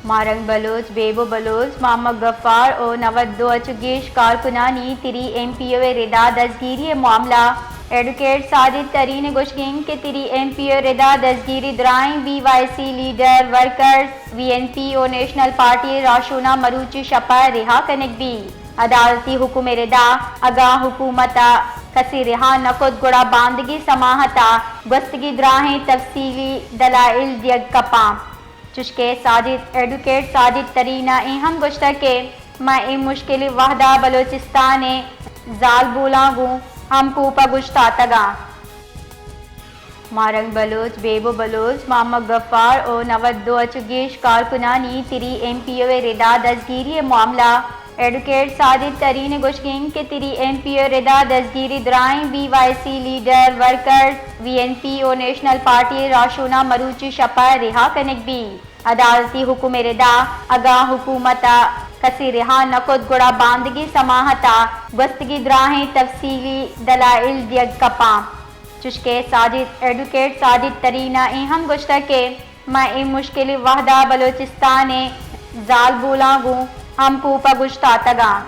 ماہ رنگ بلوچ، بیبو بلوچ، محمد غفار و نود دو ء چو گیش کارکنانی تری ایم پی او ء ردا دزگیری ء معاملہ۔ ایڈوکیٹ ساجد ترین ء گوشگ انت کہ تری ایم پی او ء ردا دزگیری درائیں B Y C leader, workers, V N P و نیشنل پارٹی ء راہشونا مروچی شپ ء رہا کنگ بیت۔ عدالتی حکم ء ردا اگاں حکومت ء کسے رہا نہ کت گڑا باندگی سماعت ء گوستگی دراہیں تفصیلی دلائل دیگ کپاں۔ چشکہ ساجد، ایڈوکیٹ ساجد ترین ء اے ہم گوشتگ کہ من اے مشکلیں وہد ء بلوچستان ء زالبولاں گوں ہمکوپ ء گوشتاتگ آں۔ ماہ رنگ بلوچ، بیبو بلوچ، محمد غفار و نود دو ء چو گیش کارکنانی تری ایم پی او ء ردا دزگیری ء معاملہ۔ ایڈوکیٹ ساجد ترین ء گوشگ انت کہ تری ایم پی او ء ردا دزگیری درائیں B Y C leader, workers, V N P و نیشنل پارٹی ء راہشونا مروچی شپ ء رہا کنگ بیت۔ عدالتی حکم ء ردا اگاں حکومت ء کسے رہا نہ کت گڑا باندگی سماعت ء گوستگی دراہیں تفصیلی دلائل دیگ کپاں۔ چشکہ ساجد، ایڈوکیٹ ساجد ترین ء اے ہم گوشتگ کہ من اے مشکلیں وہد ء بلوچستان ء زالبولاں گوں ہمکوپ ء گوشتاتگ آں۔